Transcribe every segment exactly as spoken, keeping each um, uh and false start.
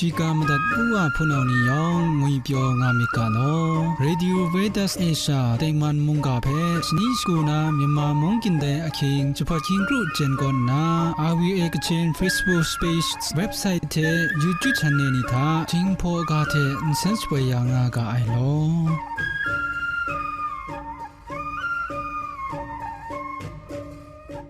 Shiga madat u wa hpunau ni yawng ngwipyaw nga myit ga law. Radio Veritas Asia tengman mungga hpe shani shagu na Myanmar mung gindai ahkying jahpawt hkying kru jen kaw nna, R V A Kachin Facebook page, website hte YouTube channel ni hta Jinghpaw ga hte nsen shapoi ya nga ga ai law.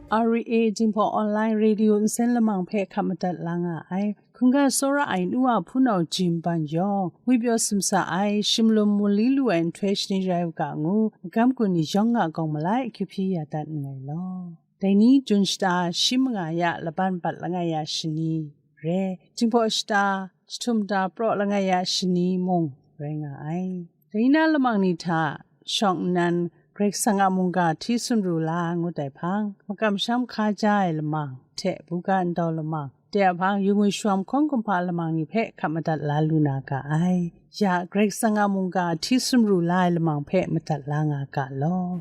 R V A Jinghpaw Online Radio nsen lamang hpe hkap madat la nga ai. Hkungga tsawra ai nu a hpunau Jim Ban yawng, ngwipyaw simsa ai, shimlum mali lu ai nhtoi shani rai u ga ngu, magam gun ni yawng a gawng malai akyu hpyi ya dat nngai law. Dai ni Jun shata shi manga ya laban bat langai ya shani re, Jinghpaw shata jahtum da praw langai ya shani mung rai nga ai. Dai na lamang ni hta shawng nnan Karai Kasang a mungga hti sumru la ngut ai hpang, makam masham hkaja ai lamang hte buga ndau lamang, de a hpang yu ngwi shawm hkawng kumhpa lamang ni hpe hkap madat la lu na ga ai. Ya, Karai Kasang a mungga hti sumru la ai lamang hpe madat la nga ga law.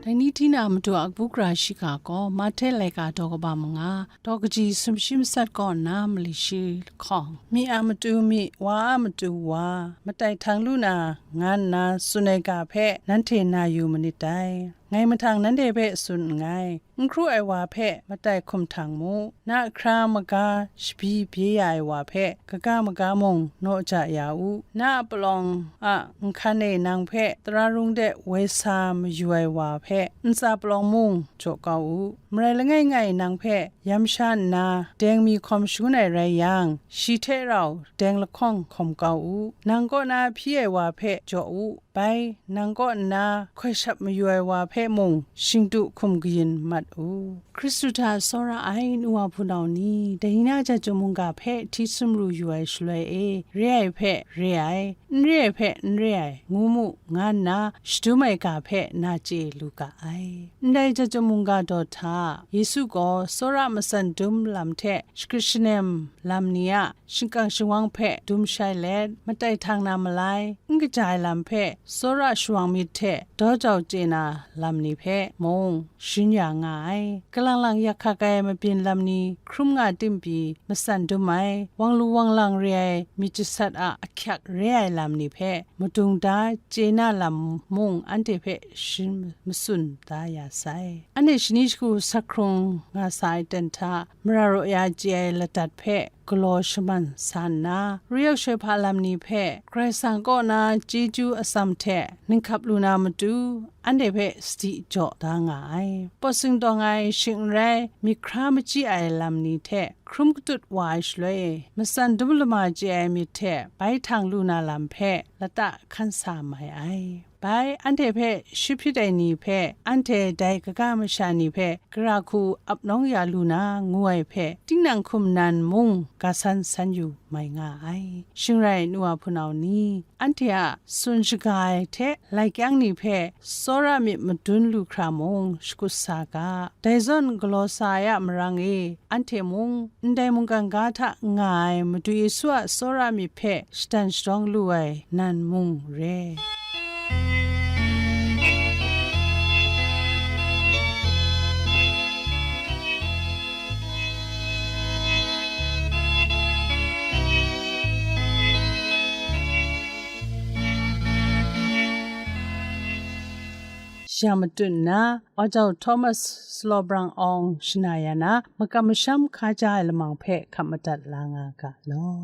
Dai ni hti na matu a kabu gara shiga gaw, Mahte laika daw kaba manga, daw kaji sumshi matsat kaw nna mali shi lahkawng, myi a matu myi, wa a matu wa, matai htang lu na, nga nna tsun ai ga hpe nanhte na yu manit dai. Ngai mahtang nanhte hpe tsun nngai, n hkru ai wa hpe matai hkum htang mu, na hkra maga shabyi bye ya ai wa hpe kaga maga mung naw ja ya u, na a palawng a nhkan e nang hpe tara rung de woi sa mayu ai wa hpe ntsa palawng mung jaw kau u, marai langai ngai nang hpe yam sha nna deng mi hkawm shangun ai rai yang, shi hte rau deng lahkawng hkawm kau u, nang kaw na hpyi ai wa hpe jaw u, bai, nang kaw nna hkoi shap mayu ai wa hpe mung shingdu hkum kayin mat u. Hkristu hta tsawra ai nu wa hpunau ni, dai ni na jahtum mungga hpe hti sumru yu ai shaloi e, re ai hpe re ai, n re ai hpe n re ai, ngu mu, nga nna shadum ai ga hpe na chye lu ga ai. Ndai jahtum mungga daw hta, Yesu gaw tsawra matsan dum lam hte shagrit shanem lam ni a shingkang shingwang hpe dum shai let, matai htang na malai, n kaja ai lam hpe tsawra shawang myit hte daw jau chye na lam ni hpe mung, shun ya nga ai. Galang lang yak hkak ai mabyin lam ni hkrum nga tim pyi matsan dum ai, wang lu wang lang re ai myit jasat a ahkyak re ai lam ni hpe madung da chye na lam mung anhte hpe shin matsun da ya sai. Anhte shani shagu sak hkrung nga sa ai ten hta, mara raw ya chye ai ladat hpe galaw shaman sa nna, ruyawk shoi hpa lam ni hpe Karai Kasang kaw na chyeju atsam hte ninghkap lu na matu, anhte hpe sadi jaw da nga ai. Pawt singdawng ai shing n rai, myit hkra machyi ai lam ni hte hkrum katut wa ai shaloi, matsan dum lama chye ai myit hte bai htang lu na lam hpe lata hkan sa mai ai. Bai, anhte hpe shi hpyit ai ni hpe, anhte dai kaga masha ni hpe gara hku ap nawng ya lu na, ngu ai hpe, tinang hkum nan mung ga san san yu mai nga ai. Shing rai nu wa hpunau ni, anhte a tsun shaga ai hte lai kyang ni hpe tsawra myit madun lu hkra mung shakut sa ga. Dai zawn galaw sa ai a marang e, anhte mung ndai mungkan ga hta nga ai Madu Yesu a tsawra myit hpe shadan shadawng lu ai nan mung re. Sha matut nna, Wa Jau Thomas Slaw Brang Awng shana ya na, makam masham hkaja ai lamang hpe hkap madat la nga ga law.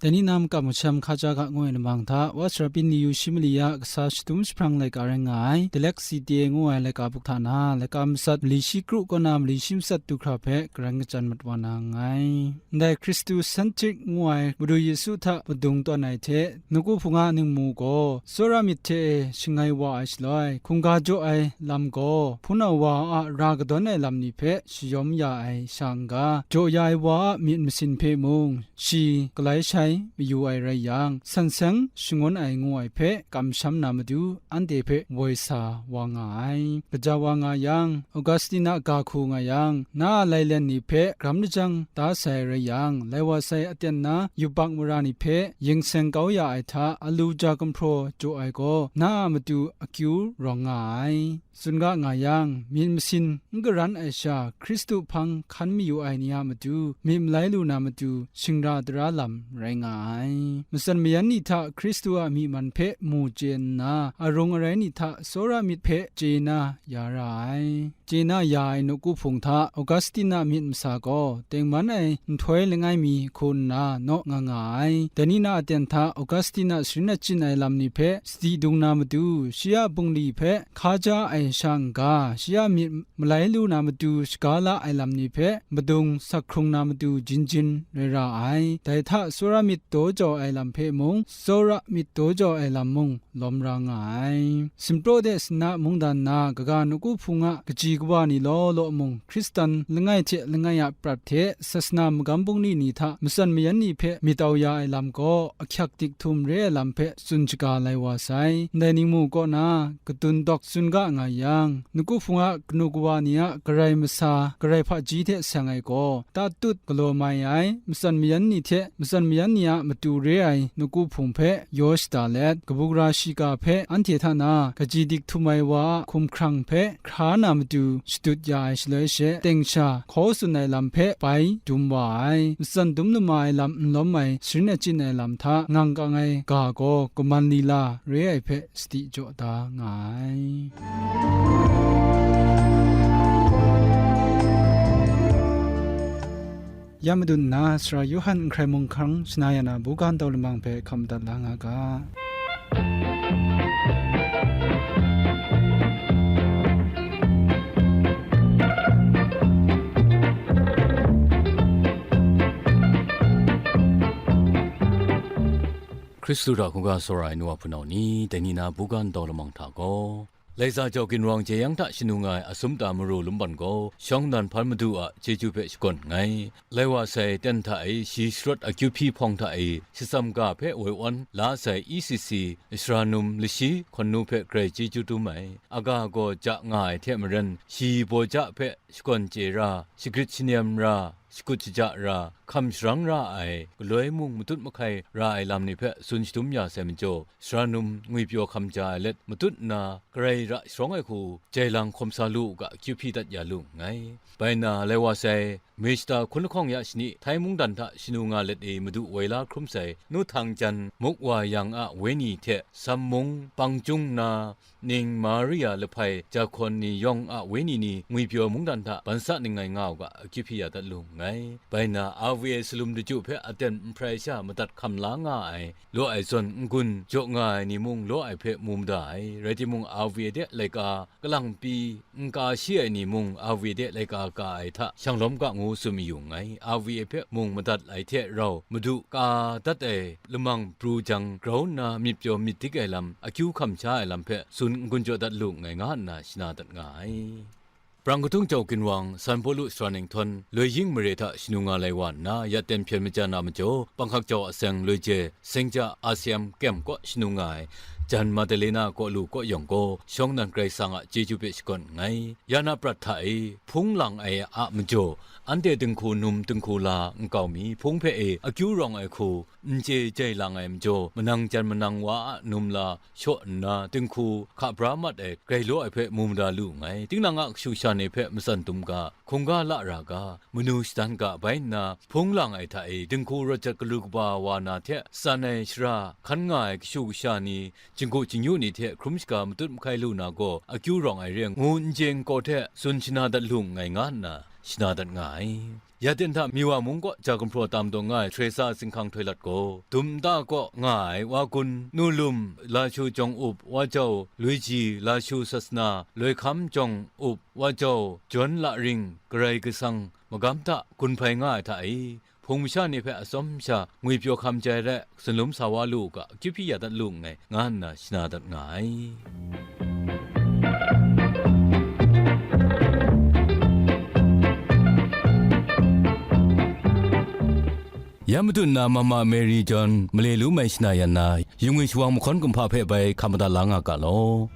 Dai ni na makam masham hkaja ga ngu ai lamang hta, Wa Sara Pin Ni Yu Shi Mali a kasa shadum jahprang laika rai nga ai, Dalek Site ngu ai laika buk hta na, laika matsat mali shi kru kaw na mali shi matsat du hkra hpe karan kachyan mat wa na nngai. Ndai Christocentric ngu ai Madu Yesu hta madung tawn ai hte, nawku hpunga ningmu gaw, tsawra myit hte e shangai wa ai shaloi, hkungga jaw ai lam gaw, hpunau wa a ra kadawn ai lam ni hpe shayawm ya ai sha n-ga, jaw ya ai wa a myit masin hpe mung, shi galai shai mayu ai rai yang, san seng shangun ai ngu ai hpe kamsham na matu, anhte hpe woi sa wa nga ai. Gaja wa nga yang, Augustina ga hku nga yang, na a lailen ni hpe gram lajang da sai rai yang, lai wa sai aten na yubak mara ni hpe yin seng kau ya ai hta, alu ja gumhpraw jaw ai gaw, na a matu akyu rawng nga ai. Tsun ga nga yang, myit masin n garan ai sha, Hkristu hpang hkan mayu ai ni a matu, myit malai lu na matu, shingra tara lam rai nga ai. Matsan mayan ni hta Hkristu a myi man hpe mu chye nna, arung arai ni hta tsawra myit hpe chye na ya ra ai. Chye na ya ai nawku hpung hta Augustina myit masa gaw, tengman ai nhtoi langai mi hku nna naw nga nga ai. Dai ni na aten hta Augustina sharin achyin ai lam ni hpe sadi dung na matu, shi a bungli hpe hkaja ai sha n-ga, shi a myit malai lu na matu shaga la ai lam ni hpe madung sak hkrung na matu jin jin rai ra ai. Dai hta tsawra myit daw jau ai lam hpe mung, tsawra myit daw jau ai lam mung lawm ra nga ai. Sinpraw de Sinna mungdan na kaga nawku hpung a kaji kawa ni law law mung, Hkristan langai hte langai a prat hte sasana magam bungli ni hta matsan mayan ni hpe myit tau ya ai lam gaw, ahkyak dik htum re ai lam hpe tsun shaga lai wa sai. Ndai ningmu kaw na katun dawk tsun ga nga yang, nawku hpung a kanu kawa ni a garai masa, garai hpaji hte seng ai gaw, tatut galaw mai ai, matsan mayan ni hte matsan mayan ni a matu re ai nawku hpung hpe yaw shada let, kabu gara shiga hpe anhte hta na kaji dik htum ai wa a hkumhkrang hpe hkra na matu shadut ya ai shaloi she, teng sha hkaw tsun ai lam hpe bai dum wa ai, matsan dum lama ai lam n lawm ai sharin achyin ai lam hta ngang kang ai ga gaw kaman lila re ai hpe sadi jaw da nga ai. Ya madun nna, Sara Yawhan n hkrai mung hkang shana ya na buga ntau lamang hpe hkam madat la nga ga. Hkristu hta hkungga tsawra ai nu wa hpunau ni, dai ni na buga ntau lamang hta gaw, Laiza jau ginwang jeyang hta shanu nga ai asum ta maru lumban gaw, shawng nnan hpan madu a chyeju hpe shakawn nngai. Lai wa sai ten hta e shi sharawt akyu hpyi hpawng hta e shatsam ga hpe woi awn la sai E C C, shara num lashi hkawn nu hpe grai chyeju dum ai. Aga gaw ja nga ai hte maren, shi baw ja hpe shakawn chye ra, shagrit shanem ra, shakut shaja ra, hkam sharang ra ai, galoi mung matut mahkai ra ai lam ni hpe tsun shadum ya sai majaw, sara num ngwipyaw hkam ja ai let matut nna, garai ra sharawng ai hku, jai lang hkawm sa lu u ga, akyu hpyi dat ya lu nngai. Bai nna, lai wa sai, Mishta hkun lahkawng ya shani, Htai mungdan hta shanu nga let e madu woi la hkrum sai, nu htang jan muk wa yang a wenyi hte, Sam mung, Pang Chyung na, ning Maria lahpai jahkawn ni yawng a wenyi ni ngwipyaw mungdan hta bansa ningngai nga u ga, akyu hpyi ya dat lu nngai. Bai nna, R V A salum daju hpe aten nhprai sha madat hkam la nga ai, law ai zawn n-gun jaw nga ai ni mung law ai hpe mu mada ai, rai timung, R V A de laika kalang pyi n ka shi ai ni mung R V A de laika ka ai hta shang lawm ga ngu tsun mayu nngai. R V A hpe mung madat ai hte rau madu ka dat ai lamang pru jang, grau nna myit pyaw myit dik ai lam, akyu hkam sha ai lam hpe tsun n-gun jaw dat lu nngai nga nna shana dat nga ai. Brang kadung jau ginwang, San Pawlu sara ninghtawn, loi ying mare hta shanu nga lai wa nna, ya ten hpyen majan a majaw, panghkak jau aseng loi je, seng ja A C M kem kaw shanu nga ai, jan Madalena kaw lu kaw yawng gaw, shawng nnan Karai Kasang a chyeju hpe shakawn nngai. Ya na prat hta e, hpung lang ai a majaw, anhte dinghku num dinghku la nkau mi, hpung hpe e akyu rawng ai hku, n chye jai lang ai majaw, manang jan manang wa a num la shaw nna, dinghku hka bra mat ai grai law ai hpe mu mada lu nngai. Tinang a kashu kasha ni hpe matsan dum ga, hkungga la ra ga, manu shadan ga bai nna, hpung lang ai hta e, dinghku rawt jat galu kaba wa na hte tsan ai shara hkan nga ai kashu kasha ni, jinghku jingyu ni hte hkrum shaga matut mahkai lu na gaw, akyu rawng ai re ai ngu n chye n kaw hte tsun shana dat lu nngai nga nna, shana dat nga ai. Ya ten hta Miwa mung kaw ja gumhpraw tam taw nga ai Teresa zinghkang htoi lat gaw, Dum nta kaw nga ai Wa Gun, Nu Lum, Lashu Jawng Up, Wa Jau, Luiji, Lashu Sasana, Loihkam Jawng Up, Wa Jau, Jawn Laring, Karai Kasang, magam hta gun hpai nga ai hta e, hpung masha ni hpe atsawm sha ngwipyaw hkam jai re, tsun lum sa wa lu u ga, akyu hpyi ya dat lu nngai, nga nna shana dat nga ai. Ya matut nna Mama Mary John male lu mai shana yan na, yung e shawang mahkawn kumhpa hpe bai hkam madat la nga ga law.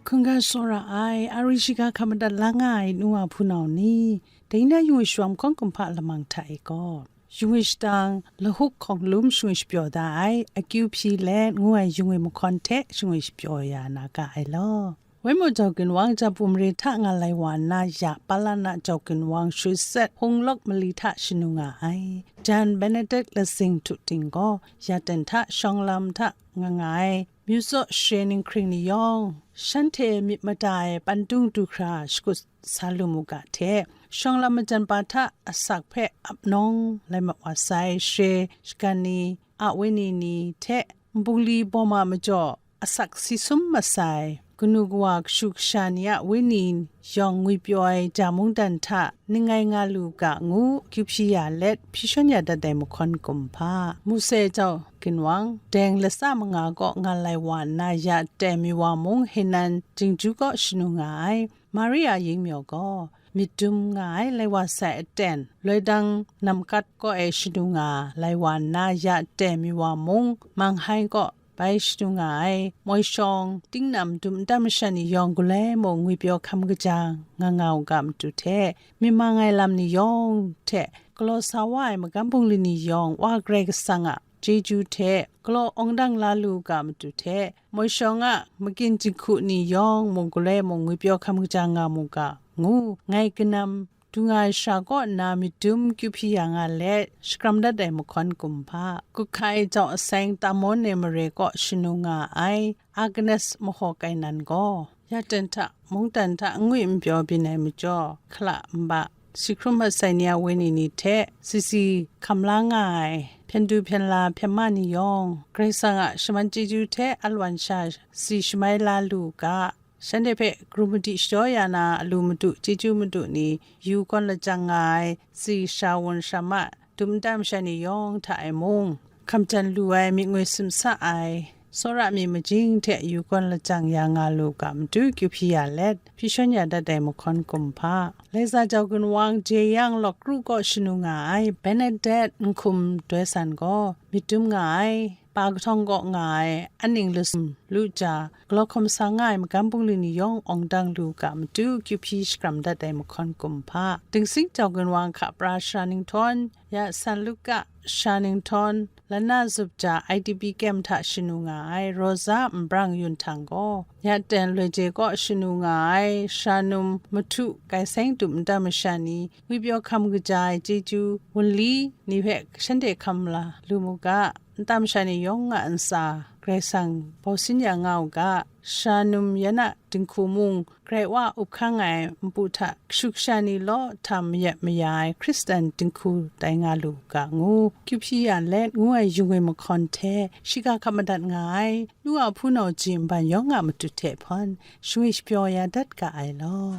Hkungga tsawra ai, a ri shiga hkam madat la nga ai nu wa hpunau ni, dai na yung e shawang mahkawn kumhpa lamang hta e gaw, yung e shadang, lahuk hkawng lum shingwi shapyaw da ai, akyu hpyi let ngu ai yung e mahkawn hte shingwi shapyaw ya na ga ai law. Wai mu jau ginwang, Japu mare hta nga lai wa nna, ya Palana jau ginwang, Shut Set Hung Lawk mali hta shanu nga ai. Jan Benedict Lasing Htu Ting gaw, ya ten hta shawng lam hta nga nga ai, myu tsaw share ninghkring ni yawng, shanhte myit mada ai pandung du hkra shakut sa lu mu ga hte, shawng lam majan pa hta asak hpe ap nawng lai mat wa sai, share shagan ni, a wenyi ni hte nbungli bawm a majaw, asak si sum masai, kanu kawa kashu kasha ni a wenyi yawng ngwipyaw ai ja mungdan hta ning ngai nga lu ga ngu, kyu hpyi ya let, hpyi shawn ya dat ai mahkawn kumhpa. Mose jau ginwang, deng latsa manga kaw nga lai wa nna, ya ten mi wa mung, Henan Jingju kaw shanu nga ai. Maria Yingmyaw gaw, myit dum nga ai lai wa sai aten, loi dang namkat kaw e shanu nga lai wa nna, ya ten mi wa mung, Manghai kaw bai shanu nga ai, moi shawng, tingnam dum nta masha ni yawng galoi mung ngwipyaw hkam kaja nga nga u ga matu hte, myi mang ai lam ni yawng hte galaw sa wa ai magam bungli ni yawng Wa Karai Kasang a chyeju hte galaw awng dang la lu u ga matu hte, moi shawng a magyin jinghku ni yawng mung galoi mung ngwipyaw hkam kaja nga mu ga ngu, ngai kanam du nga ai shara kaw nna myit dum kyu hpyi ya nga let, shakram dat ai mahkawn kumhpa. Kuhkai jau aseng Tamon e mare kaw shanu nga ai, Agnes mahaw kainan gaw, ya ten hta mungdan hta n ngwi n pyaw byin ai majaw, hkala nba si hkrum mat sai ni a wenyi ni hte sisi hkam la nga ai, hpyen du hpyen la hpyen ma ni yawng, Karai Kasang a shaman chyeju hte a lawan sha si shamai la lu u ga, shanhte hpe krum madi shadaw ya na a lu madu chyeju madu ni yu gawn lajang nga ai, si sha wun sha ma, dum nta masha ni yawng hta e mung, hkam jan lu ai, myit ngoi simsa ai, tsawra myit majing hte yu gawn lajang ya nga lu ga matu kyu hpyi ya let, hpyi shawn ya dat ai mahkawn kumhpa. Laiza jau ginwang, Jeyang Lawk Kru kaw shanu nga ai, Benedet Nhkum Doi San gaw myit dum nga ai, pa kahtawng kaw nga ai, aning lasum lu ja, galaw hkawm sa nga ai magam bungli ni yawng awng dang lu ga matu kyu hpyi shakram dat ai mahkawn kumhpa. Dingsing jau ginwang, Hka Pra Sara Ninghtawn, ya San Luka Sara Ninghtawn, Lana Zup Ja I D P kem hta shanu nga ai, Rosa Nbrang Yun Htang gaw, ya ten loi je kaw shanu nga ai, sara num mahtu kai seng dum nta masha ni, ngwipyaw hkam kaja ai chyeju wunli ni hpe shanhte hkam la lu mu ga, nta masha ni yawng a ntsa Karai Kasang bau sin ya nga u ga, sara num yan a dinghku mung, Karai Wa up hkang ai npu hta kashu kasha ni law htam mayat maya ai Hkristan dinghku tai nga lu ga ngu, kyu hpyi ya let ngu ai yung e mahkawn hte, shiga hkap madat nga ai, nu a hpunau ji nban yawng a matu hte hpawn, shangwi shapyaw ya dat ga ai law.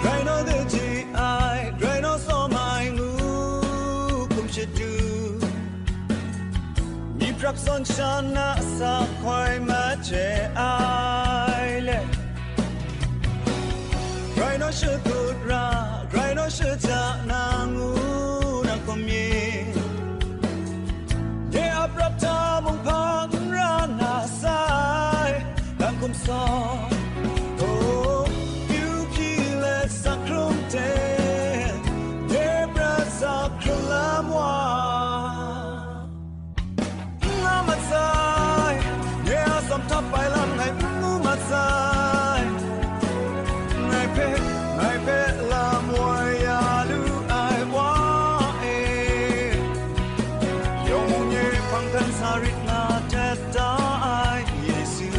Rai naw de ji ai, rai naw sawm ai ngu hkum shadu. Myi prap zawn sha na sa hkoi maje ai le. Rai naw shakut ra, rai naw shaja na ngu na hkum mi. Nye a prap hta mung hpa n ra na sai, dan hkum saw. Oh, yu hpyi let sa hkrum de, nye prat sa hkrum lam wa. N nga mat sai, nye a tsawm htap ai lam ngai n mu mat sai. Ngai hpe, ngai hpe lam woi ya lu ai wa e, yawng mung nye hpang hkan sa rit nga htet da ai Yesu.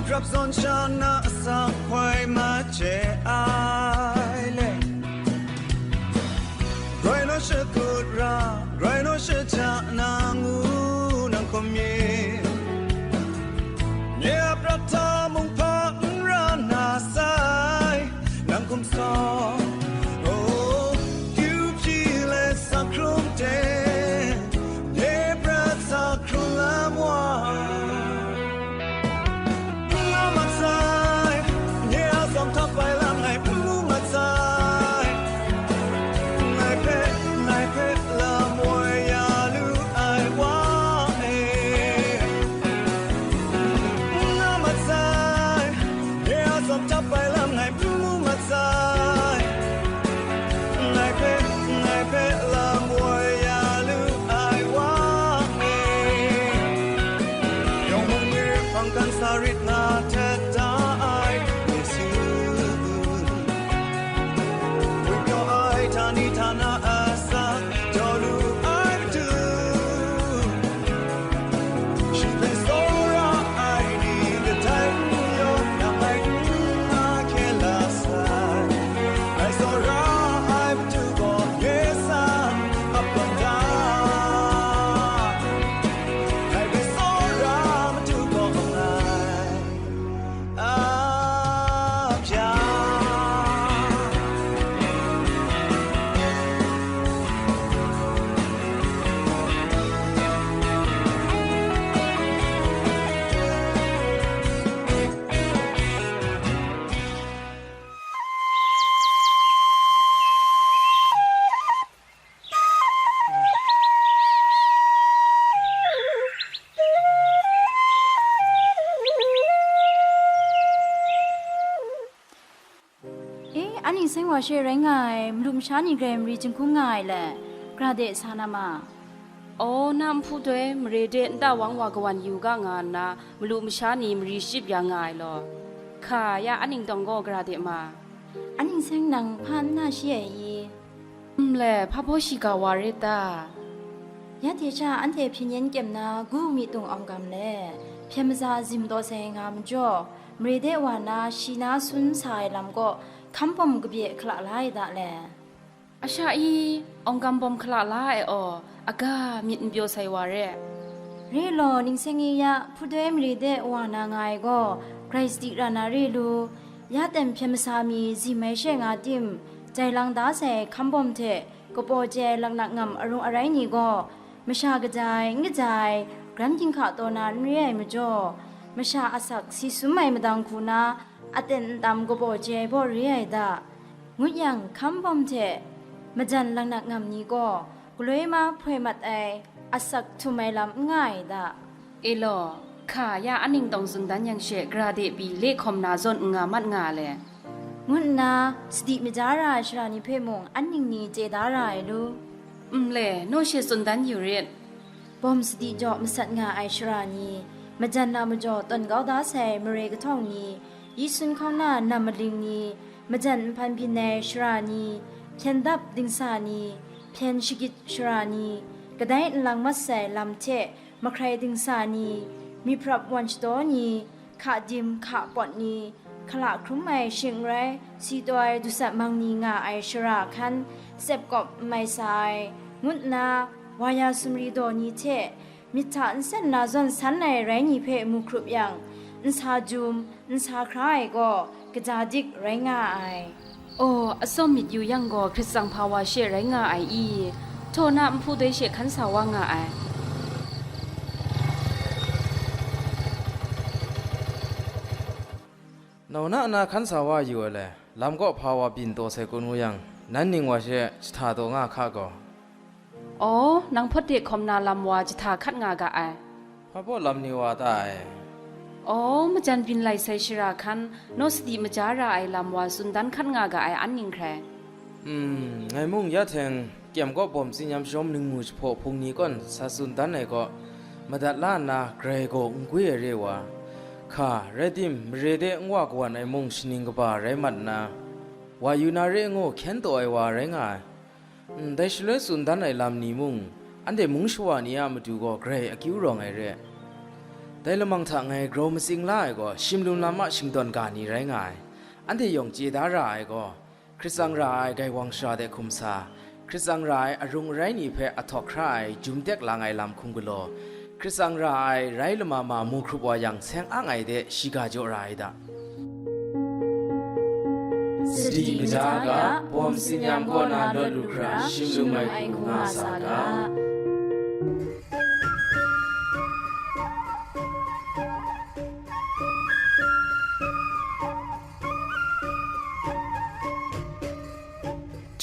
Grap zawn sha na asak hkoi mache ai le. Groi naw shakut ra, groi naw shaja na ngu nang hkum mi. Nye a prat hta mung hpa n ra na sai, nang hkum saw. Oh, kyu hpyi let sa hkrung de, nye prat sa hkrung lam wa. Nga mat sai, nye a tsawm hta pai lam ngai hpe mu mat sai. Ngai hpe, ngai hpe lam woi ya lu ai wa e. Nga mat sai, nye a tsawm hta pai lam ngai hpe mu mat sai. Ngai hpe, ngai hpe lam woi ya lu ai wa e. Yawng mung ni hpang kan sa rit nga htet da ai Yesu. Wunpyaw ai htani htana asak jaw lu ai Madu. Shi hpe tsawra ai ni kadai n yawng na ai n nga hkye la sai. Ngai tsawra ai Madu gaw nye san ap tawn da. Ngai hpe tsawra Madu gaw ngai ap ya. E, a ning seng wa she rai nga ai, malu masha ni grai mari jinghkung nga ai le, gra de sa na ma. Aw, na nhpu doi mare de nta wang wa kawan yu ga nga nna, malu masha ni mari shachyip ya nga ai law. Hka ya, a ning tawng gaw gra de ma. A ning seng nang hpa n na shi ai i? Nle, hpa baw shiga wa rit ta? Ya hte sha anhte hpyen yen kyem na gu mi tung awng gam le, hpyen maza zim taw sai nga majaw, mare de wa na shi na sun sa ai lam kaw hkam bawm kabye hkala la ai da le. A sha i, awng gam bawm hkala la ai aw, aga myit n pyaw sai wa re. Re law, ning seng e ya, hpudoi mare de wa na nga ai gaw, grai sadi ra na re lu, ya ten hpyen masa mi zim ai she nga tim, jai lang da sai hkam bawm hte, kapaw chye ai laknak ngam arung arai ni gaw, masha kaja ai, n kaja ai, garam ginhka taw na n re ai majaw, masha asak si sum ai madang hku na, aten ntam kapaw chye ai baw re ai da, ngut yang, hkam bawm hte majan laknak ngam ni gaw, galoi ma hpoi mat ai asak htum ai lam n nga ai da. E law, hka ya a ning tawng tsun dan yang she, gra de pyi le hkawm na zawn n nga mat nga le, ngu nna sadi maja ra ai shara ni hpe mung an ning ni chye da ra ai lu. Nle, naw she tsun dan yu rit. Bawm sadi jaw masat nga ai shara ni, majan na majaw tawn kau da sai mare kahtawng ni, yi sun hkauna nam maling ni, majan nhpan byin ai shara ni, hpyen dap dingsa ni, hpyen shagit shara ni, kadai nlang mat sai lam hte mahkrai dingsa ni, myiprap wan shadaw ni, hka dim hka pawt ni, hkala hkrum ai shing n rai, si taw ai dusat mang ni nga ai shara hkan, tsep kawp n mai sa ai, ngut nna, wa ya sumri daw ni hte, myit hta nsen na zawn san ai rai ni hpe mu hkrup yang, nsa jum, nsa hkra ai gaw, kaja dik rai nga ai. Aw, atsawm myit yu yang gaw, hkrit tsang hpa wa she rai nga ai i? Htaw na nhpu doi she hkan sa wa nga ai. Nau na na hkan sa wa yu ai le, lam kaw hpa wa byin taw sai kun ngu yang, nan ning wa she jahta taw nga hka gaw. Aw, nang hpawt de hkawm na lam wa jahta hkat nga ga ai. Hpa baw lam ni wa ta ai? Aw, majan byin lai sai shara hkan, naw sadi maja ra ai lam wa tsun dan hkat nga ga ai an ning hkrai. Hmm, ngai mung ya hteng kyem kaw bawm tsinyam shawm ningmu jahpaw hpung ni kawn sa tsun dan ai kaw, madat la nna grai gaw n gwi ai re wa, hka, rai tim, mare de n wa kawan ai mung shaning kaba rai mat nna, wa yu na re ngu hkyen taw ai wa rai nga ai. Ndai shaloi tsun dan ai lam ni mung, anhte mung shawa ni a matu gaw grai akyu rawng ai re. Dai lamang hta ngai grau matsing la ai gaw, shimlum lam a shingdawn ga ni rai nga ai. Anhte yawng chye da ra ai gaw, Hkrit tsang ra ai Gaiwang sara de hkum sa, hkrit tsang ra ai arung arai ni hpe ahtawk hkra ai jum tek lang ai lam hkum galaw, hkrit tsang ra ai rai lama ma mu hkrup wa yang seng ang ai de shiga jaw ra ai da. Sadi kaja ga, bawm tsinyam kaw na lawt lu hkra shimlum ai hku nga sa ga.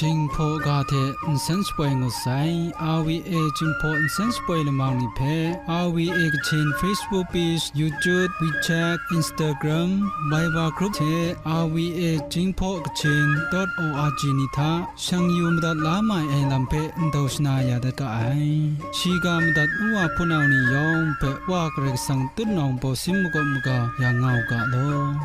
Jinghpaw ga hte nsen shapoi ngut sai. R V A Jinghpaw nsen shapoi lamang ni hpe R V A Kachin Facebook page, YouTube, WeChat, Instagram, Viber group hte R V A Jinghpaw Kachin dot O R G ni hta shang yu madat la mai ai lam hpe ndau shana ya dat ga ai. Shiga madat nu wa hpunau ni yawng hpe Wa Karai Kasang tutnawng baw sim makawp maga ya nga u ga law.